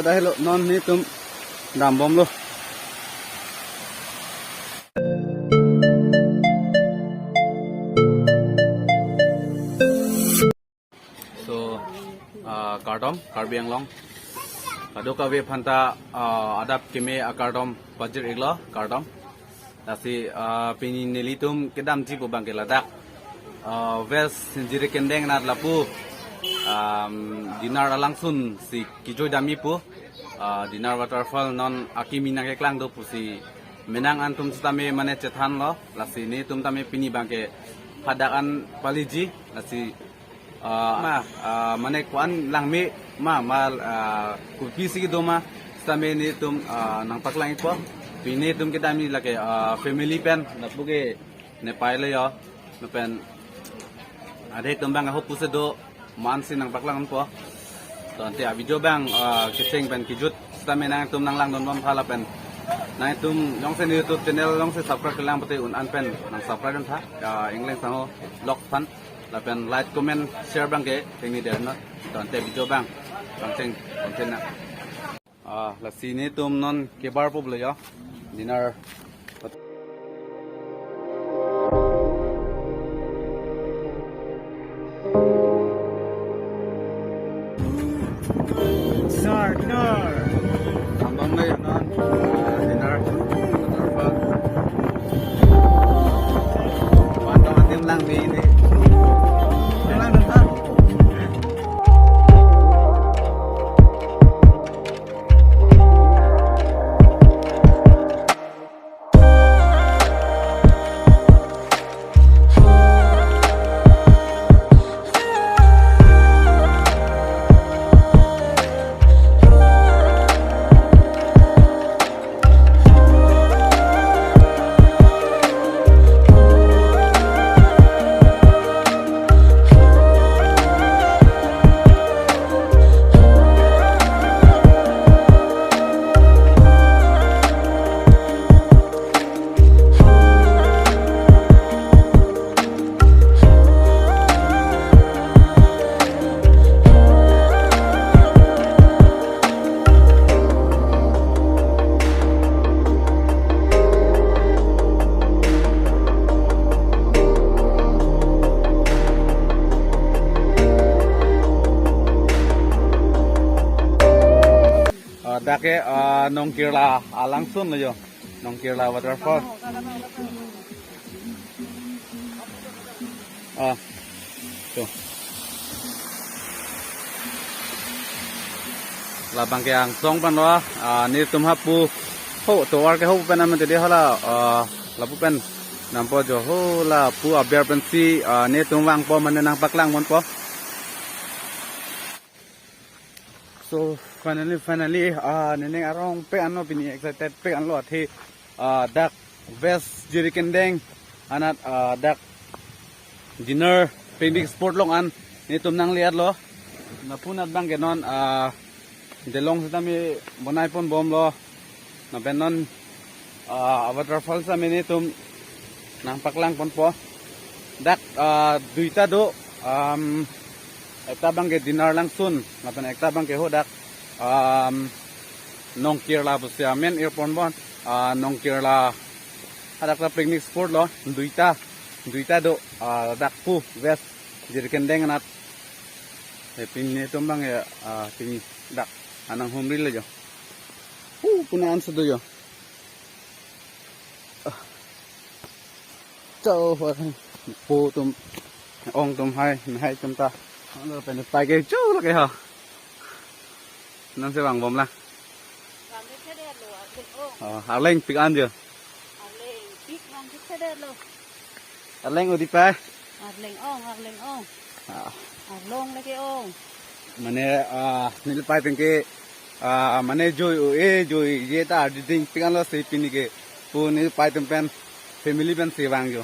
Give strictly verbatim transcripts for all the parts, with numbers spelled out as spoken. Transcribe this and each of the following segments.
Tahelo non netum dambomlo. So, ah, kardom, Karbi Anglong. Kadokave aphanta, ah, adap keme akardom pajir-iklo, kardom. Lasi, ah, pini nelitum kedamji pu abangke ladak, ah, West Jirikindeng anat lapu, um, Dinar alangsun si kejoi damji pu, ah, Dinar waterfall non akimi nangkeklang do pusi menang antum sitame mane chethanlo, lasi netum tame pini abangke hadak an paliji, lasi ah, ma, ah, mane ko-an langme ma, ma, ah, kopisi kedo ma, sitame netum, ah, nangpaklang-ikpo. Pini netum kedamji lake, ah, family pen, lapu ke Nepal lo yo, lapen adhe atum abang ahok pusi do, man si nangpaklang-ikpo. To ante a-video abang, ah, kecheng pen kejut sitame nangtum nanglangdunbom tha lapen nangtum jongsi ne YouTube channel jongsi subscribe kelang pute un-an pen nangsubscribe duntha, ah, Engleng Sangho Vlogs aphan. Lapen like, comment, share abangke pini dei non. To ante video abang pangcheng, pangcheng nang. Ah, lasi netum non kebarpo pulo yo. Dinar. Dinar, Dinar. Tambang na yo non. Dinar. Waterfall. Waterfall adim langme ne. Langdun tha. Ah, dak ke, ah, Nongkirla alangsun lo yo. Nongkirla waterfall. Ah, to. Labang ke angsong pen lo, ah, netum hapu ho tovar ke ho pen amen tadi hala, ah, lapu pen dampo jo ho lapu aber pensi, ah, netum vangpo mane nangpaklang ponpo. So finally, finally, ah, nening arong pik anlo, pini excited pik anlo athe, ah, dak West Jirikindeng anat, ah, dak Dinar picnic spot along an netum nangle-etlo. Lapu anat abangke non, ah, delong sitame bonai ponbomlo. Lapen non, ah, waterfall sitame netum nangpaklang ponpo. Dak, ah, duita do, um, ekta abangke Dinar alangsun, lapen ekta abangke ho dak, um, Nongkirla pusi amen ir ponbom, ah, Nongkirla hadak ta picnic spot lo, duita, duita do, ah, dak pu West Jirikindeng anat. Eh, pini netum abang ya, ah, pini dak ananghumri lo jo. Hu, puna an sudo jo. Ah. Cho, pu atum, ong atum hai, hai atum ta. Alo pen pai ke cho lake ha. Non si vangbomlang. Vangbomlang. Oh, arleng pik an jo. Arleng pik, vangpik sedetlo. Arleng odi pa? Arleng ong, arleng ong. Ah. Arlong lake ong. Mane, ah, neli pai atum ke, ah, mane joi o e joi je ta ardi ding pik anlo si pini ke pu neli pai atum pen family pensi vang jo.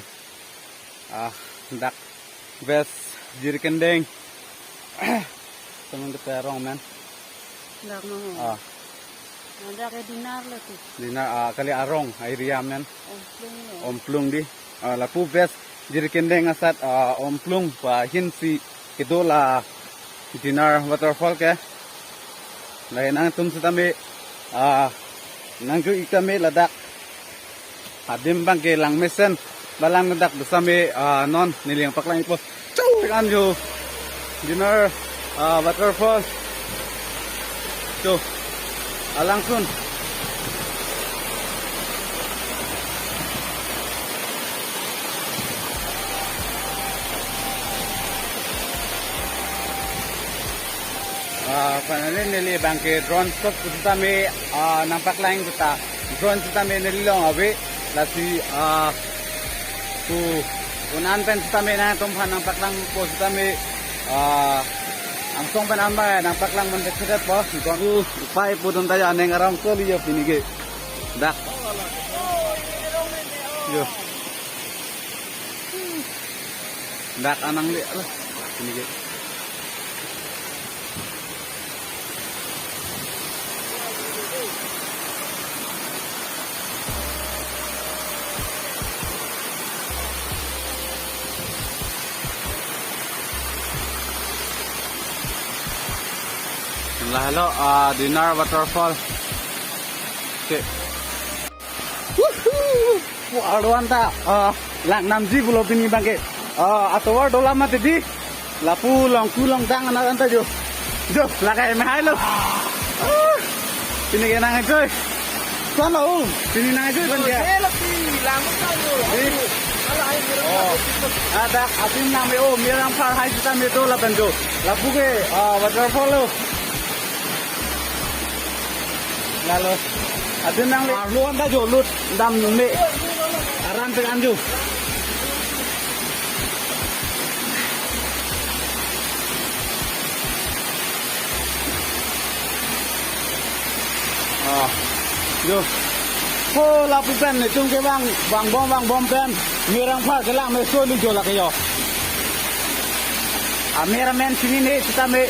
Ah, dak West Jirikindeng. Teman kita arong amen. Dak no. Ah. Dak ke Dinar lo tu. Dinar, ah, kali arong area amen. Omplung lo. Omplung dei. Ah, lapu West Jirikindeng asat, ah, Omplung pu ahin si kedo la Dinar waterfall ke. Lahei nangtum sitame, ah, nangju-ik tame ladak adim abangke langmesen, balang ladak do sitame, ah, non neli nangpaklang-ikpo. Chau! Anjo Dinar, ah, waterfall. Chau. Alangsun. Ah, finally neli abangke drone shot pu sitame, ah, nangpaklang-ik ta. Drone sitame neli along ave, lasi, ah, pu un-an pen sitame nangtumphan nangpaklangpo sitame, ah, angsong pen an abang nangpaklang man det po. Drone u upai pudun ta ya neng arong kali ya pinike. Dak. Yo. Dak anang le lah. Pinike. Lahelo, ah, Dinar waterfall. Oke. Woohoo! Wah, aduan ta, ah, lang namji pulo pini abangke. Ah, atovar dola mati di. Lapu longku longdang anak anta jo. Jo, lakai me hai lo. Ah, pinike nang-enjoy. Kono, pini nang-enjoy ban ke. Lapu lang ta jo. Di. Ala hai. Oh. Ada asin nang me o, Mirang Phar hai sitame do lapen jo. Lapu ke, ah, waterfall lo. Lalo. Adim nang le. Arlo anta jo lut dam me. Aran pe anju. Ah. Jo. Ho lapu pen netum kevang vangbom vangbom pen. Mirang Phar kelang me so lu jo lake jo. Ameramen sini ne sitame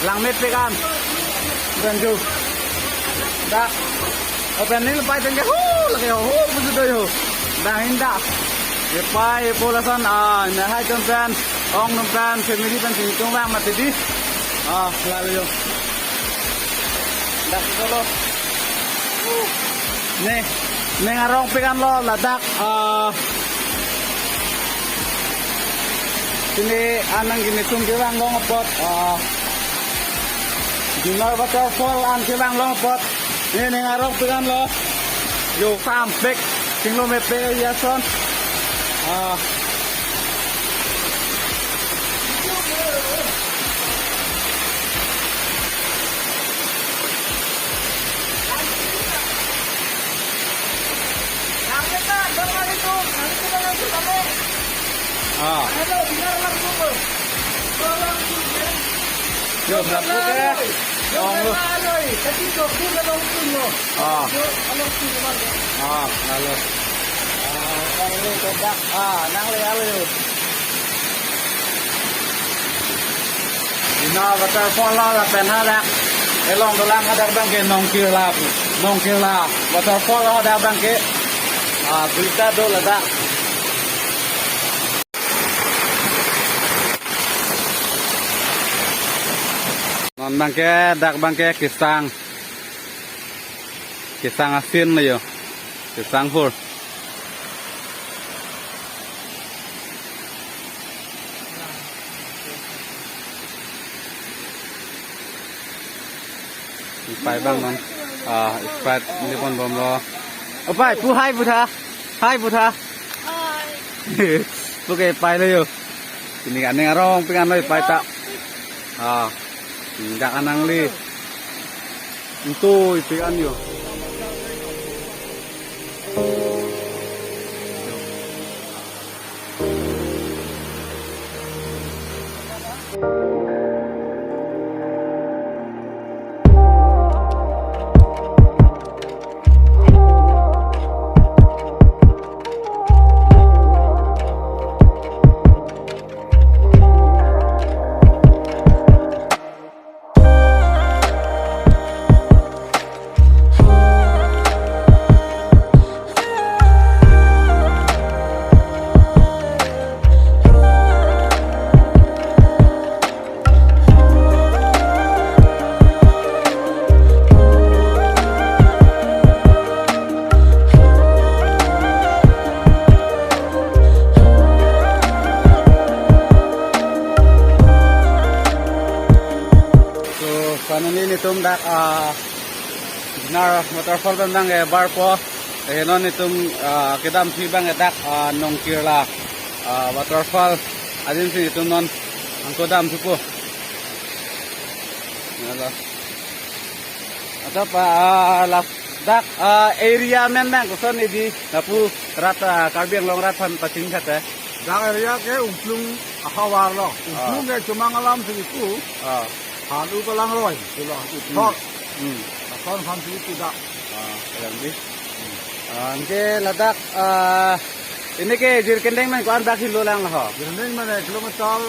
langmepik an. Pen jo. Dak. Open nil pai tengke ho lake ho ho pusu do ho. Dak hinda. Ye pai ye po lason, ah, ne hai atum pen, ong atum pen, family pen sini tung vang mati di. Ah, lalo jo. Dak solo. Ne, neng arongpik anlo ladak, ah, sini an nangkini sum kevang long apot, ah, Dinar waterfall an kevang long apot. Ne neng arongpik anlo. Jo kampek, singlo mepik ya son. Ah. Ah. Yo, lapu ke. Ong lo. Ah. Ah, lalo. Ah, ong lo, kodak. Ah, nang le, alo. Dinar waterfall lo lapen hadak elong dolang hadak abangke Nongkirla, Nongkirla waterfall lo hadak abangke, ah, berita do ladak. Non abangke dak abangke kesang, kesang asin lo yo, kesang hur. Pai abang non. Ah, Sprite neli ponbomlo. O pai, pu hai pu tha. Hai pu tha. Hai. Pu ke pai lo yo. Pini aning arongpik an lo pai ta. Ah. Dak anang le. Ntui pik an yo. Dak, ah, Dinar waterfall pen abang ke barpo. Eh, non itum, ah, kedamthu abang ke dak, ah, Nongkirla, ah, waterfall adim si itum non angko damthupo. Nalo. Atap, ah, ladak, ah, area amen abang koson ni di, lapu rat, ah, Karbi Anglong rat aphan pachini tha te. Dak area ke Umplung ahavar lo. Umplung ke Chumangalam si ipu. Ah. Hanu Kalangroi, silo. Hmm. Thor. Hmm. Thor aphan si ipu dak. Ah, kalang di. Ah, anke ladak, ah, ini ke Jirikindeng amen ko-an dak hilo lang ho. Jirikindeng amen kilometer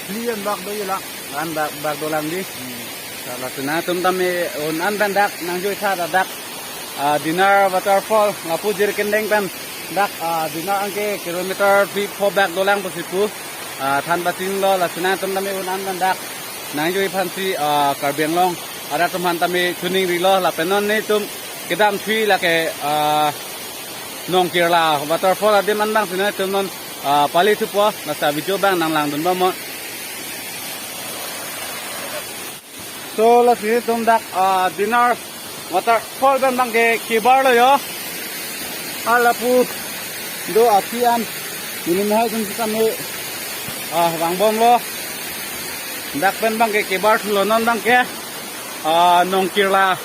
three an bak do lang. An bak, bak do lang di. Hmm. Lasi nangtum tame un-an pen dak nangjui tha dak, ah, Dinar waterfall, lapu Jirikindeng pen dak, ah, Dinar anke kilometer three four bak do lang pusi pu. Ah, than pachini lo, lasi nangtum tame un-an pen dak nangjui aphan si, ah, Karbi Anglong arat atum aphan tame chuning rilo, lapen non netum kedamthu lake, ah, Nongkirla waterfall adim an abang si netum non, ah, pali thupo, lasi video abang nang langdun bom. So, lasi netum dak, ah, Dinar waterfall pen abang ke kebar lo yo. Ah, lapu do athi an. Ini mahal jeng kita me, ah, vangbom lo. Dak pen abang ke kebar thulo non abang ke, ah, Nongkirla.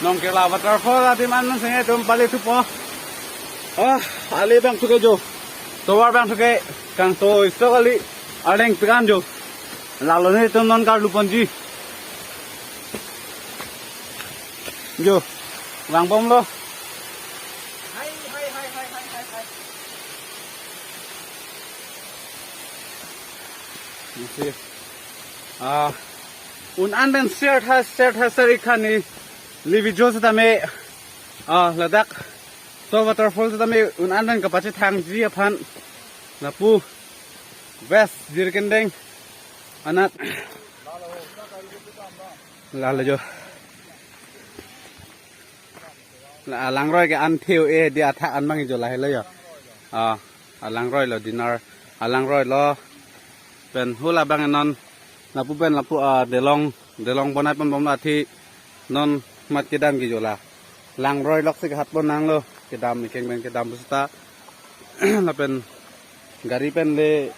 Nongkirla waterfall adim an si netum pali thupo. Ah, ali abang thuke jo. Tovar abang thuke kangtoi so kali. Arleng pekan jo. Lalo netum non karlu ponji. Jo. Vangbom lo. Hai, hai, hai, hai, hai, hai, hai. Isi. Ah, un-an pen share tha, share tha, share ikhan neli video setame, ah, ladak. So waterfall setame un-an pen kapachethangji aphan lapu West Jirikindeng anat. Lalo jo. La, alangroi ke an theo e di athak an abang jo lahelo yo. Ah, alangroi lo Dinar. Alangroi lo. Pen hula abang non. Lapu pen lapu, ah, Delong. Delong bonai pon bom la thi non mat kedam ke jo la. Langroi lok si kehat pon nanglo. Kedam ikeng pen kedam pusita. Lapen gari pen le,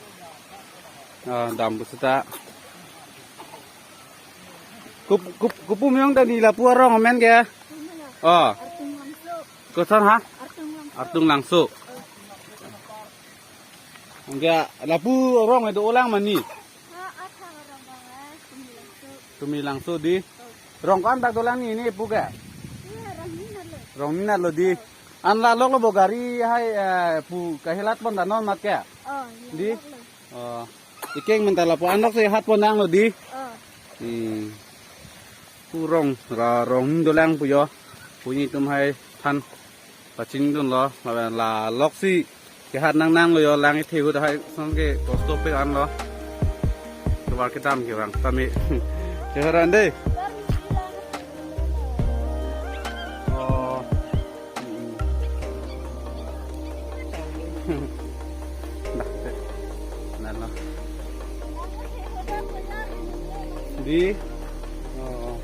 ah, dam pusita. Kup, kup, kopu meyong ta neli lapu arong amen ke? Oh. Artung Langso. Koson ha? Artung Langso. Artung Langso. Anke lapu arong do-o lang mani? Ha, athak arong bang, eh, Tumi Langso. Tumi Langso di. Oh. Arong ko-an bak dolang ni, ni pu ke? Iya, arong ni nalo. Arong ni nalo di. Oh. An la lok lo bo gari hai, eh, pu kahilat pon ta non mat ke? Oh, iya, di? Lok lo. Oh. Ikeng mental lapu an lok si hat pon nanglo di. Oh. Hmm. Pu arong, ra arong ni dolang pu yo. Pu netum hai than pachini dunlo, la, la lok si kehat nang nanglo yo, lang ithe ahut hai ason ke kosto pik an lo. Tovar kedam ke bang tame. Keharan de. Oh. Hmm. Nah, te. Nalo. Di. Oh.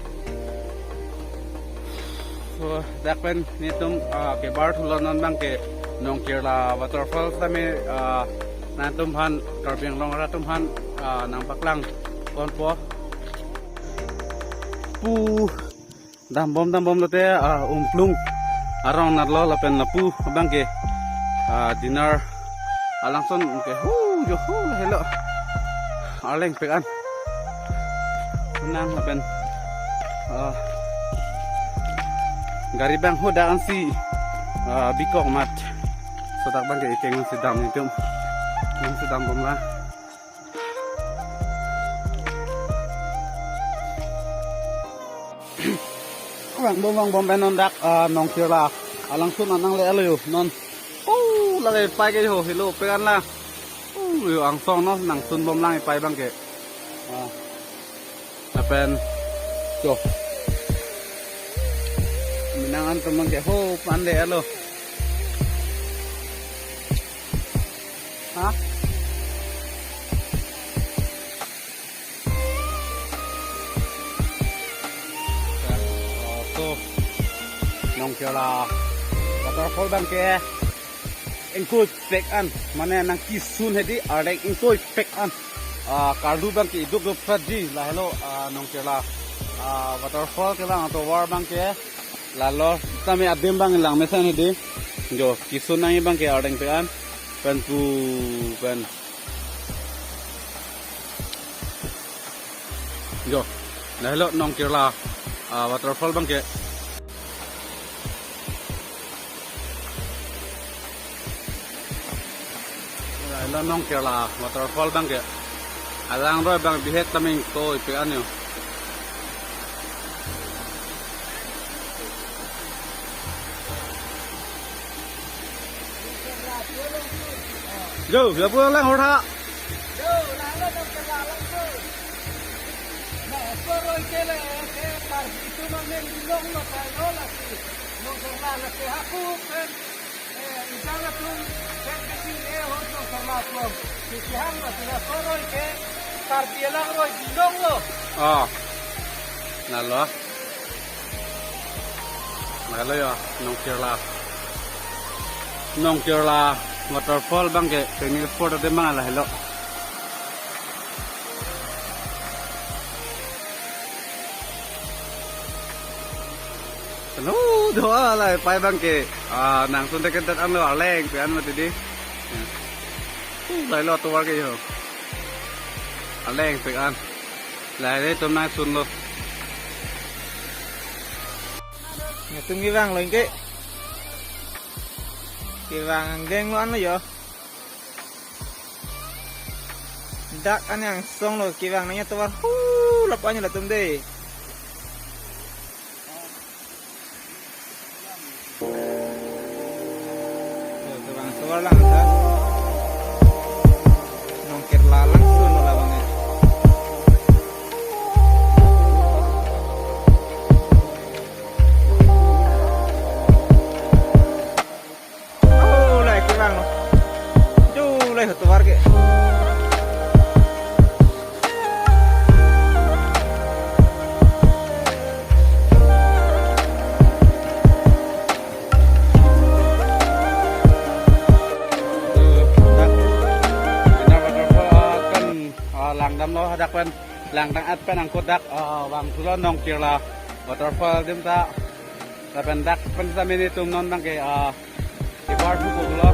So, dak pen netum, ah, kebar thulo non abang ke Nongkirla waterfall tame, ah, nangtum aphan Karbi Anglong arat atum aphan, ah, nangpaklang ponpo. Pu. Dambom, dambom lote, ah, Umplung arong natlo lapen lapu abang ke, ah, Dinar alangson ke hu jo hu helo. Arleng pek an. Nang lapen, ah, gari abang hodak ansi, ah, bikok mat. So dak abang ke ikeng si dam netum. Ikeng si dambom la. Vangbom, vangbom pen non dak, ah, Nongkirla alangsun an nangle-elo yo non. Oh, lake pai ke ho helo pek an la. Oh, yo angsong non nangsun bom lang pai abang ke. Ah. Lapen jo. Minang an teman ke ho pan le-elo. Ha? Kerala waterfall abangke ingkoipik an, mane nangkesun hedi arleng ingkoipik an. Ah, karlu abangke iduk do pratji, lahelo, ah, Nongkerla, ah, waterfall kevang atovar abangke, lalo tame adim abang lang mesen hedi. Jo, kesun nangji abangke arleng pik an, pen pu, pen. Jo, lahelo Nongkerla, ah, waterfall abangke. Lahelo Nongkerla waterfall abangke. Alangroi abang bihek tame ingkoipik an jo. Jo, ya pulang lang hor ha. Jo, lahelo Nongkerla alangso. Nah, soroi kele, ke Karbi atum amen binong lo, tailo lasi. Nongkerla lasi haku pen, eh, ijang atum pen kesi, eh, ho Nongkerla atum. Sisi hang lasi la soroi ke Karbi alangroi binong lo. Oh. Nalo. Lahelo ya, Nongkerla. Nongkerla waterfall abangke picnic spot adim abang lahelo. Kanu do ala pai abangke, ah, nangsun teket dat anlo arleng pik an mati di. Uh, lahelo atovar ke jo. Arleng pik an. Lahelo itum nangsunlo. Netum kevang lo ingke. Kevang angdeng lo anlo jo. Dak an angsong lo kevang nangji atovar hu lapu anji latum de. Tuh, kevang atovar lang ta. Nongkerla langsun lo labang ya. Oh, lahelo kevang lo. Jo, lahelo atovar ke. Tuh, dak. Ina waterfall kan, ah, langdamlo hadak pen. Langdam at pen angkut dak, ah, vangthulo Nongkerla waterfall adim ta. Lapen dak pen ta mini atum non abangke, ah, ibar thupo lo.